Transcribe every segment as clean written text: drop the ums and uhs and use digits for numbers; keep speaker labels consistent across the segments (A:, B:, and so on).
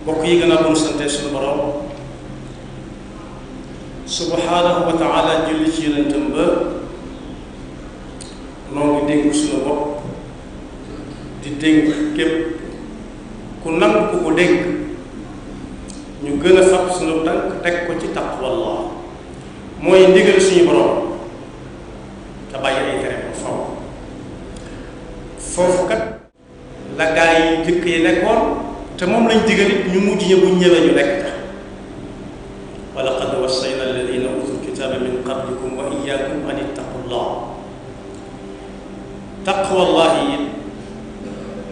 A: bokk yi gën a bu sante suñu borom subhanahu wa taala julli ci yonentam ba noo ngi dénk suñu bopp di dénk képp ku nangu ku ko dénk ñu gën a fab suñu tànk teg ko ci taqwallah mooy ndigal suñu borom te bàyyi ay tere ko faw foofu kat la gaa yi jëkk yi nekkoon te moom lañ digal it ñu mujj ña buñ ñëwee ñu nekk ca wa laqad wassayna alladina utul kitaba min qablikum wa iyyakum an ittaqullah taqwallahi it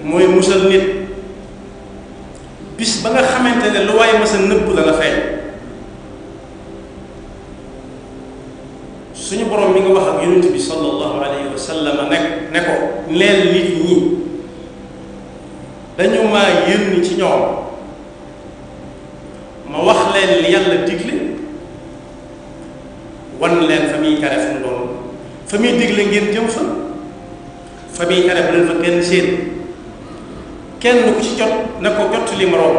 A: mooy musal nit bis ba nga xamante ne lu waaye masa nëbb la la feeñ suñu borom mi nga wax ak yonent bi sallallahu alayhi wa sallam ne ko leel nit ñi dañu maa yónni ci ñoom ma wax leen li yàlla digle wan leen fa muy tere fu mu doon fa muy digle ngeen jëm fa muy tere bu leen fa kenn seen kenn ku ci jot na ko jot li moroom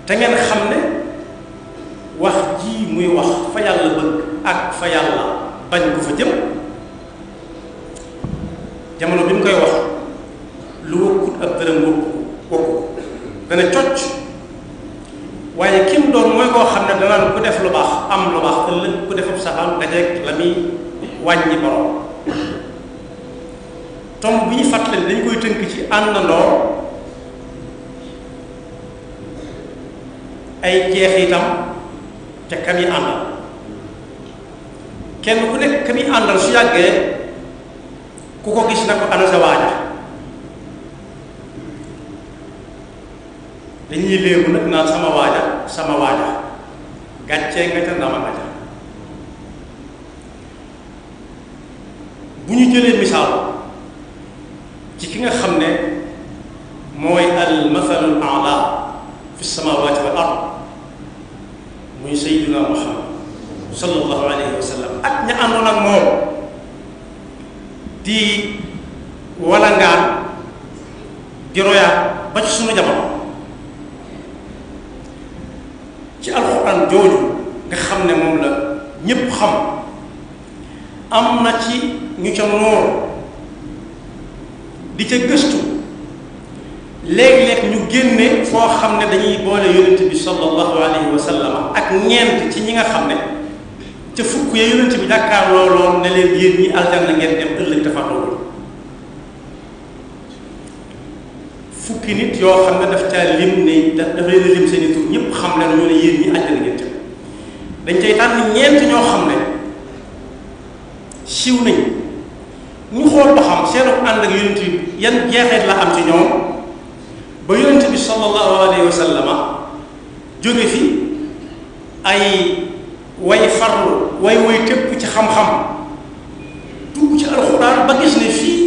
A: te ngeen xam ne wax ji muy wax fa yàlla bëgg ak fa yàlla bañ ko fa jëm jamono bi mu koy wax lu wëkkut ab dërëm wëkku dana cocc waaye kim doon mooy koo xam ne danaan ku def lu baax am lu baax ëllëg ku def ab safaan dajeeg la muy wàññi borom tomb bi ñu fàttali dañ koy tënk ci àndandoo ay jeexitam te kam yi àndal kenn ku nekk kam yi àndal su yàggee ku ko gis na ko ana sa waaja dañuy léegu nag naan sama waaja gàccee nga ca ndama nga ca bu ñu jëlee misaal ci ki nga xam ne mooy al mathalul a'la fi samawati wal ard muy sayyiduna Muhammad sallallahu alayhi wa sallam ak ña àndoon ak moom di walangaan di royaat ba ci sunu jamono ci alxuraan jooju nga xam ne moom la ñépp xam am na ci ñu ca noor di ca gëstu léeg-léeg ñu génne foo xam ne dañuy boole yonent bi sallallahu alayhi wa sallam ak ñeent ci ñi nga xam ne ca fukk ya yonent bi jàkkaar looloon ne leen yéen ñi aljanna ngeen dem ëllëg dafa loolu fukki nit yoo xam ne daf caa lim ne daf leen lim seeni tur ñëpp xam leen ñu ne yéen ñi àjjana ngeen jëm dañ cay tànn ñeent ñoo xam ne siiw nañ ñu xool ba xam seenu ànd ak yonent bi yan jeexeet la am ci ñoom ba yonent bi sallallahu alayhi wa sallama jóge fi ay way farlu way tépp ci xam-xam dugg ci alxuraan ba gis ne fii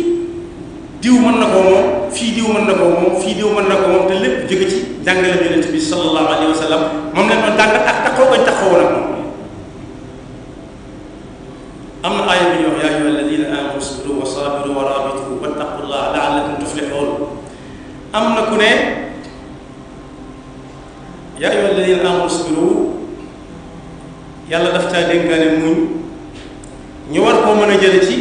A: diw mën na koo moom fii diw mën na koo moom fii diw mën na koo moom te lépp jóge ci jàngale yonent bi sallallahu alayhi wa sallam moom leen doon jàng ak taxaw bañ taxawoon ak moom am na aaya bi ñuy wax yaa ayyuha alladina amanu isbiru wa sabiru wa rabitu wattaqullaha la'allakum tuflihun am na ku ne yaa ayyuha alladina amanu isbiru yàlla daf caa dénkaane muñ ñu war koo mën a jële ci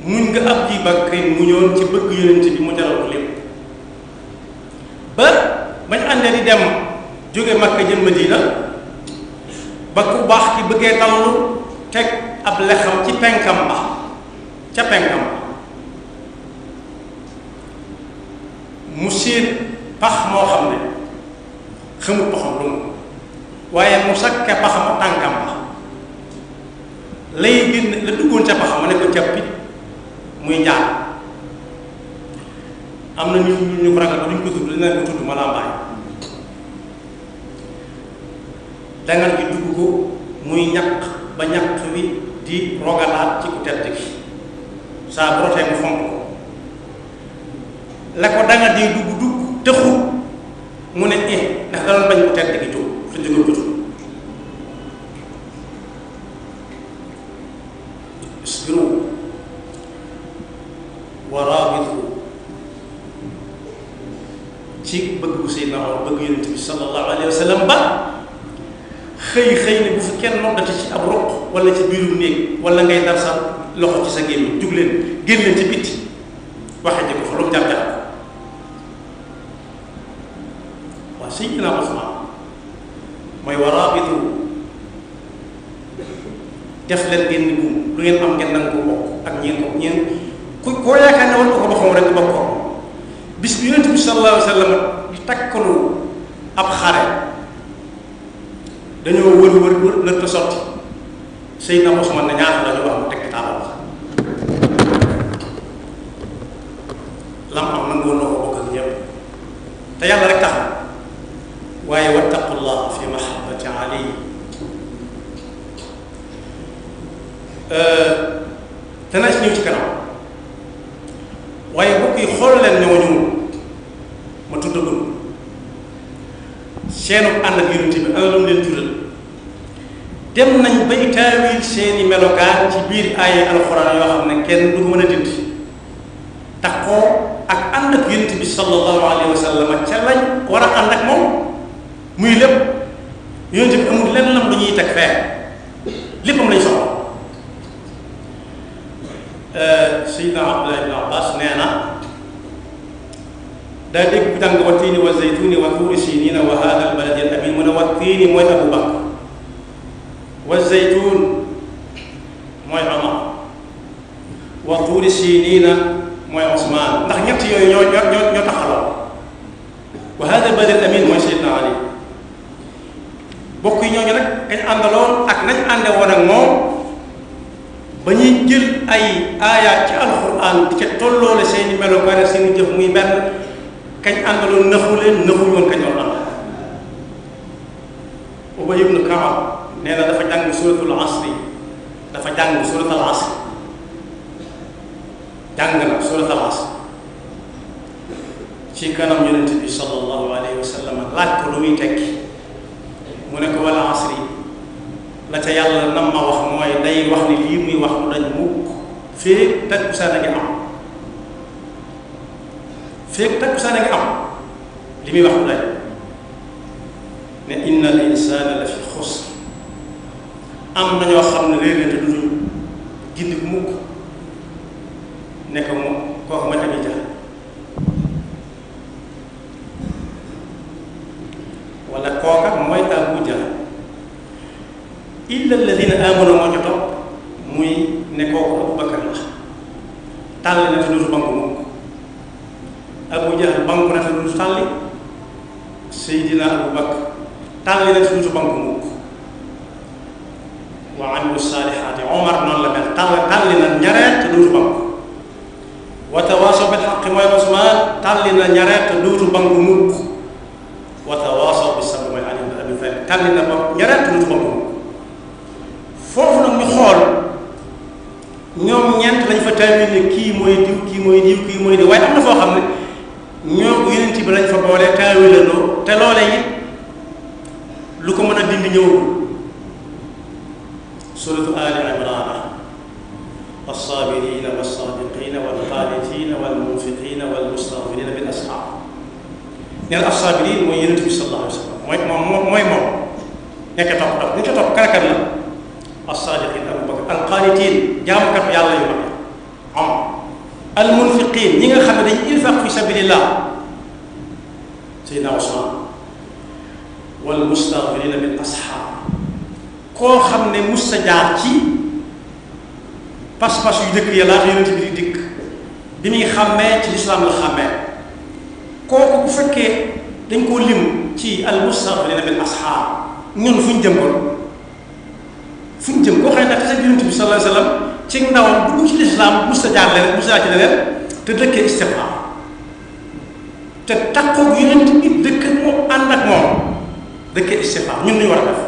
A: muñ nga ab ji Bakrin muñoon ci bëgg yonent bi mu jaral ko lépp ba bañ àndee di dem jóge Makka jëm Madina ba ku baax ki bëggee tallu teg ab lexam ci penkam ba ca penkam ba mu séen pax moo xam ne xamut paxam lu mu waaye mu sakke paxam tànkam ba lay génn la duggoon ca paxam ma ne ko jàppit muy njaan am na ñu ko ragal ba duñ ko tudd dinañ ko tudd ma laa mbaay dangal gi dugg ko muy ñaq ba ñaq wi di rogalaat ci ku tedd gi saa bu rotee mu fomp ko la ko danga di dugg tëxu mu ne ndax da doon bañ ku tedd gi jóg te jógal ko tudd isbiru wa raabitu ci bëgg bu Seydina Omar bëgg yonent bi sallallahu alayhi wa sallam ba xëy ne bu fi kenn noddati ci ab ruq wala ci biirum néeg wala ngay dar sa loxo ci sa gémmiñ jug leen génn leen ci bitti waxe ji ko fa lu mu jar-jar waaw Seydina Usmaan mooy waraabitu def leen génn buum lu ngeen am ngeen nangu ko bokk ak ñeen ko koo yaakaar ne war ko boppam rek bokk ko bis bi yonent bi sallallahu alayhi wa sallam di takkalu ab xare dañoo wër lëtt sotti Seydina Usmaan ne ñaata la ñu wax mu teg taabal lam am nangu na ko bokk ak ñëpp te yàlla rek tax waaye wattaqullah fi mahabbati ali danaa ci ñëw ci kanam waaye bokk yi xool leen ñooñu ma tuddagul seenu ànd ak yonent bi ana lu mu leen jural dem nañ bay taawil seeni melokaan ci biir aaye alxuraan yoo xam ne kenn du ko mën a dindi taxoo ak ànd ak yonent bi sallallahu alayhi wa sallam ca lañ war a ànd ak moom muy lépp yonent bi amul lenn lam lu ñuy teg fee léppam lañ soxla Seydina Abdullah ibn Abbas nee na daa dégg bu jàng wa tiini wa zaytuuni wa tuuri siniina wa haadha al-baladi al-amiin mu ne wa tiini mooy Abu Bakr wa zaytuun mooy Omar wa tuuri siniina mooy Usmaan ndax ñett yooyu ñoo taxaloo wa haadha al-baladi al-amiin mooy Seydina Ali bokk yi ñooñu nag kañ àndaloon ak nañ ànde woon ak moom ba ñuy jël ay aayaat ci alxuraan di ca tolloole seeni melokaan seeni jëf muy benn kañ àndaloon naxu leen naxuñu woon kañ war ànd Ubay ibn Kaab nee na dafa jàng suratul asri jàng na suratul asri ci kanam yonent bi sallallahu alayhi wa sallam laaj ko lu muy tekki mu ne ko wala asri la ca yàlla nam ma wax mooy day wax ni lii muy wax lu dañ mukk féeg takkusaan a ngi am féeg takkusaan a ngi am li muy wax lu dañ ne inna al insana la fi xusr am na ñoo xam ne réer na te duñu gindi bu mukk nekk moom kooku ma tamit jax wala kooka mooy Abu Jahl illa alladina amanu moo ca topp muy ne kooku Abu Bakar la tàll na te dootu banku mukk Abu Jahl banku na te dootu tàlli Seydina Abu Bakar tàlli na te dootu banku mukk wa amilu saalihaati Omar noonu la mel tàlli na ñareet te dootu banku wa tawaasaw bil haqqi mooy Usmaan tàlli na ñareet te dootu banku mukk wa tawaasaw bis sabri mooy Ali ibn Abi Talib tàlli na ba ñareet te dootu banku mukk foofu nag ñu xool ñoom ñeent lañ fa taawil ne kii mooy diw kii mooy diw kii mooy diw waaye am na foo xam ne ñoo yonent bi lañ fa boole taawilandoo te loole it lu ko mën a dindi ñëwul suratu Ali Imran as-saabiriina was-saadiqiina wal-qaanitiina wal-munfiqiina wal-mustaghfiriina bil ashaar nee na as-saabiriin mooy yonent bi sallallahu alayhi wa sallam mooy moom nekk topp topp ñu ca topp karakat la as-saadiqiin Abu Bakar al-qaanitiin jaamukat yàlla yu mag am al-munfiqiin ñi nga xam ne dañuy infaq fi sabilillah Seydina Usmaan wal-mustaghfiriina bil ashaar koo xam ne mus sa jaar ci pas-pas yu dëkk ya laata yonent bi di dikk bi muy xàmmee ci lislaam la xàmmee kooku bu fekkee dañ koo lim ci al-mustaghfiriina bil ashaar ñun fu ñu jëm kon fu ñu jëm koo xam ne nag te yonent bi sallallahu alayhi wa sallam ci ndawam dugg ci lislaam mus sa jaar leneen mus sa jaar ci leneen te dëkkee istiqaam te takkoog yonent bi dëkk ak moom ànd ak moom dëkkee istiqaam ñun ñu war a def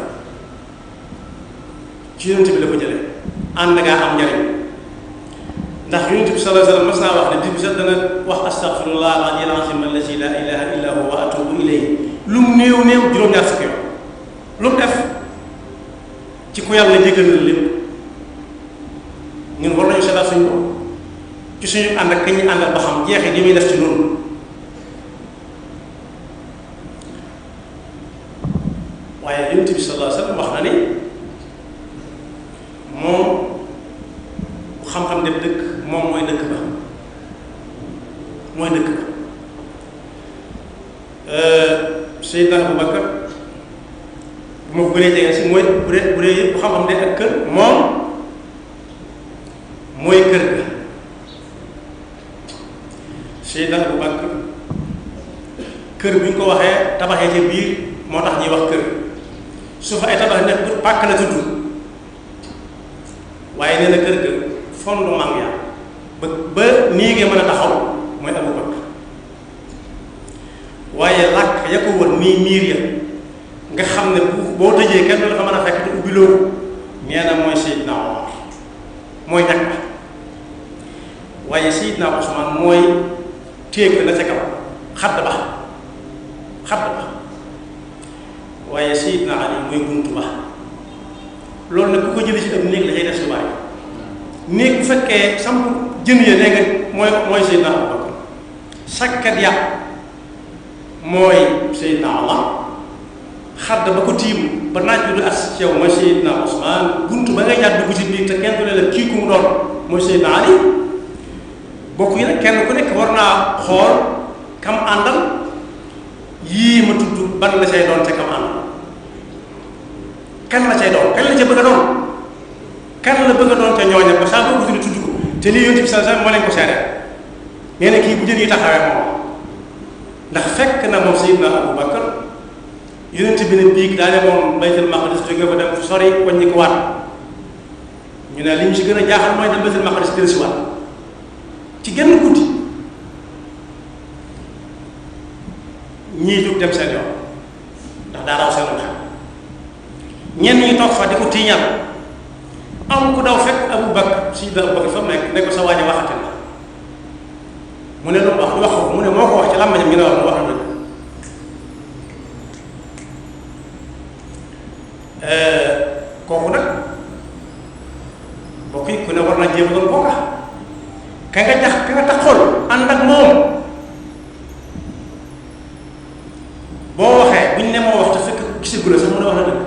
A: ci yonent bi la ko jëlee ànd ngaa am njariñ ndax yonent bi sallallahu alayhi wa sallam mas naa wax ne di sax dana wax astaghfirullah al-aliyyil azim allazi la ilaha illa huwa wa atubu ilayhi lu mu néew juróom-ñaar fukki yoon lu mu def ci ku yàlla jégal na lépp ñun war nañu seetaat suñu bopp ci suñu ànd ak kañ ñu àndal ba xam jeexee li muy def ci noonu waaye Yonent bi sallallahu alayhi wa sallam wax na ni moom bu xam-xam dem dëkk moom mooy dëkk ba Seydina Abu Bakar bu ma ko gënee jege si mooy bu dee yëpp bu xam-xam de ak kër moom mooy kër ga. Seydina Abu Bakar kër bi ñu ko waxee tabaxee ci biir moo tax ñuy wax kër su fa ay tabax nekk pàkk la tudd waaye nee na kër ga fondement ya ba nii nga mën a taxaw mooy Abu Bakar waaye làkk ya ko wër nii miir ya nga xam ne boo tëjee kenn dafa mën a fekk te ubbi loolu nee na mooy Seydina Omar mooy ñàkk waaye Seydina Ousmane mooy téeg la ca kaw xadd ba waaye Seydina Ali mooy buntu ba loolu nag ku ko jëlee ci ab néeg la cay def si waay néeg bu fekkee samp jën ya nee nga mooy Seydina Abu Bakar sakkat ya mooy Seydina Allah xadd ba ko tiim ba naaj bi du as ci yow mooy Seydina Ousmane buntu ba ngay jaar dugg ci biir te kenn du ne la kii ku mu doon mooy Seydina Ali bokk yi nag kenn ku nekk war naa xool kam àndal yii ma tudd ban la cay doon ca kam àndal kan la cay doon kan la ca bëgg a doon kan la bëgg a doon ca ñooña ba saa boo ko tudd ko te lii Yonent bi sallallahu alayhi wasallam moo leen ko seere nee na kii bu jën yi taxawee moom ndax fekk na moom Seydina Abu Bakar Yonent bi ne biig daane moom Baytul Maqdis jóge fa dem fu sori wàññi ko waat ñu ne li ñu si gën a jaaxal mooy dem Baytul Maqdis dellu si waat ci genn guddi ñii jóg dem seen yoon ndax daa raw seen xel ñenn ñi toog fa di ko tiiñal am ku daw fekk Abu Bakar Seydina Abu Bakar fa mu nekk ne ko sa waaji waxati na mu ne lu wax ko mu ne moo ko wax ci làmbañam ñu ne wax mu wax na kooku nag bokk yi ku ne war na jéem doon kooka ka nga tax xool ànd ak moom boo waxee buñ ne moo wax te fekk gisagul la sax mën a wax na dëgg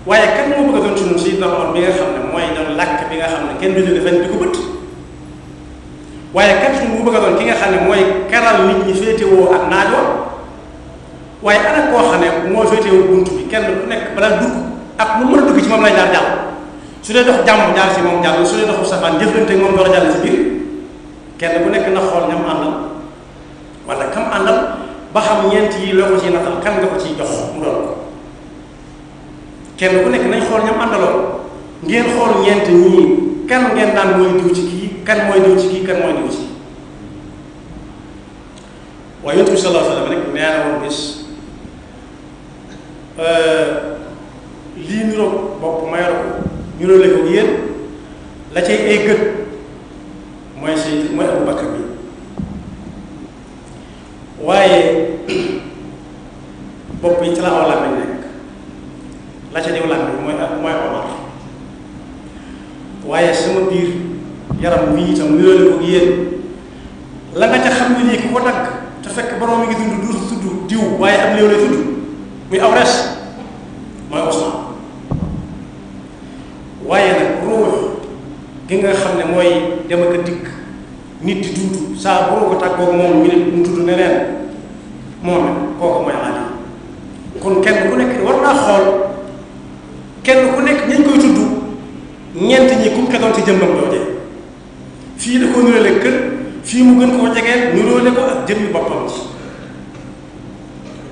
A: waaye kan moo bëgg a doon ci ñun Seydina Omar bi nga xam ne mooy doon làkk bi nga xam ne kenn du jóge fenn di ko bët waaye kat ci mu bëgg a doon ki nga xam ne mooy keral nit ñi féetewoo ak naajoo waaye ana koo xam ne moo féetewoo buntu bi kenn ku nekk balaa dugg ak lu mën a dugg ci moom lay jaar jàll su dee dox jàmm jaar si moom jàll su dee doxu safaan jëflante moom door a jàll si biir kenn ku nekk na xool ñam àndal wala kam àndal ba xam ñeent yi loo ko ciy natal kan nga ko ciy jox mu doon ko kenn ku nekk nañ xool ñam àndaloon ngeen xool ñeent ñii kan ngeen daan mooy diw ci kii kan mooy diw ci kii kan mooy diw ci waaye Yonent bi sallallahu alayhi wa sallam rek nee na woon bis lii niroog bopp ma yor ko niroole ko yéen la cay ay gët mooy Abu Bakar bi waaye bopp yi ci la aw làmmiñ nekk la ca diw làmmiñ mooy Omar waaye sama biir yaram wi itam niroole ko yéen la nga ca xam ne nii ku ko dagg te fekk borom mi ngi dund du tudd diw waaye am léew lay tudd muy aw res mooy Ousmane waaye nag ruux gi nga xam ne mooy dem ak a dikk nit di dund saa boo ko tàggoog moom ñu ne mu tudd neneen moom kooku mooy Ali kon kenn ku nekk war naa xool kenn ku nekk ñañ koy tudd ñeent ñi kum xetoon ci jëmmam doojee fii da ko niroole kër fii mu gën koo jegeel niroole ko ak jëmmi boppam ci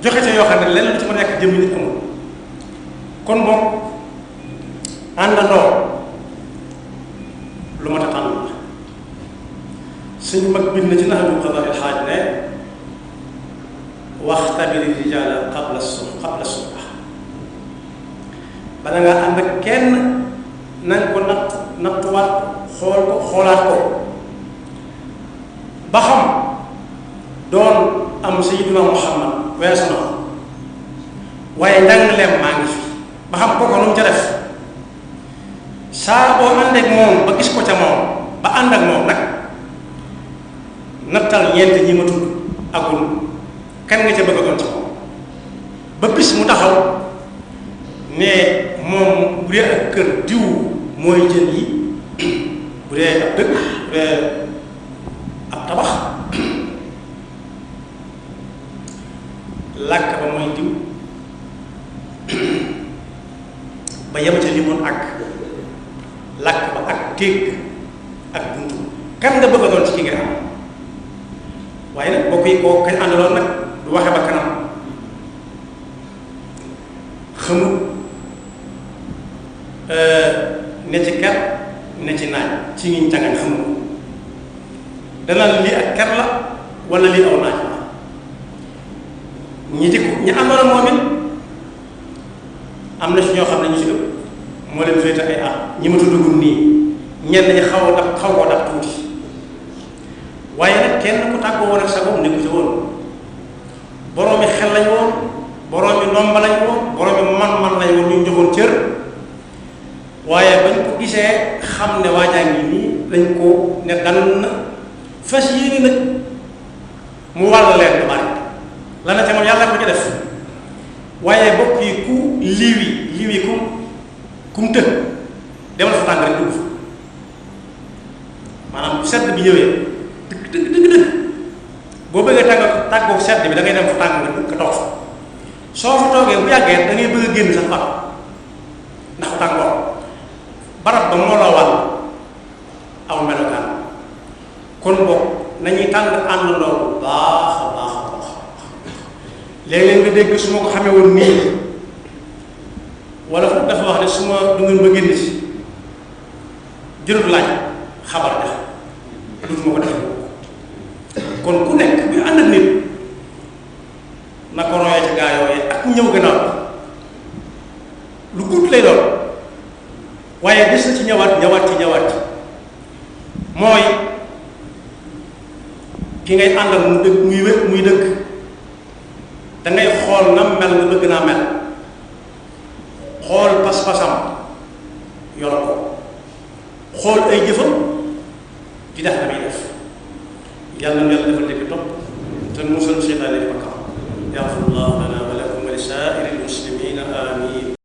A: joxe ca yoo xam ne lenn lu ci ma nekk jëmmi nit amul kon moom àndandoo lu ma ta tànn la suñu mag bind na ci Nahju Qadaa'il Haaj ne waxtabiri rijaala qabla suhba bala ngaa ànd ak kenn nañ ko nattuwaat xoolaat ko ba xam doon am Sayyiduna Muhammad weesu na waaye njàngaleem maa ngi fi ba xam kooku nu mu ca def saa boo ànd ak moom ba gis ko ca moom ba ànd ak moom nag nattal ñeent ñi ma tudd agul kan nga ca bëgg a doon ci moom ba bis mu taxaw ne moom bu dee ak kër diw mooy jën yi bu dee ab dëkk bu dee ab tabax làkk ba mooy diw ba yem ca limoon ak làkk ba ak téeg ak buntu kan nga bëgg a doon ci ki nga am waaye nag bokk yi koo kañ àndaloon nag du waxe ba kanam xamul ne ci ker ne ci naaj ci ngiñ cangañ xamul dana lii ak ker la wala lii aw naaj la ñi di ko ñi àndoon moom it am na si ñoo xam ne ñu si ëpp moo leen féete ay at ñi ma tuddagum nii ñenn ñi xaw koo dab tuuti waaye nag kenn ku tàggoo woon ak sa bopp nekku ci woon boroomi xel lañ woon boroomi nomba lañ woon boroomi man-man lañ woon ñu joxoon cër waaye bañ ko gisee xam ne waajaa ngi nii lañ ko ne dan fas yéene nag mu wàll leen lu bari la na te moom yàlla ko ci def waaye bokk yi ku liwi kum të demal fa tàng rek dugg fa maanaam sedd bi ñëwee dëgg boo bëggee tàggoog sedd bi da ngay dem fa tàng nga toog fa soo fa toogee bu yàggee da ngay bëgg a génn sax fa ndax tàngoor barab ba moo la wàll aw melokaan kon boog nañuy tànn àndandoo bu baax a baax a baax léeg-léeg nga dégg su ma ko xamee woon nii wala dafa wax ne su ma du ngeen ba génn si jërut laaj xabar def dutuma ko def kon ku nekk bi ànd ak nit na ko royee ci gaa yooyee ak ñëw gannaaw lu gudd lay doon waaye des na ci ñëwaat mooy ki ngay àndal mu dëkk muy dëkk da ngay xool na mel nga bëgg naa mel xool pas-pasam yor ko xool ay jëfam di def na muy def yàlla na yàlla defal dégg topp te musal seytaane di bakkaar yaxfirullahu lana wa lakum wa li saa'iril muslimina amin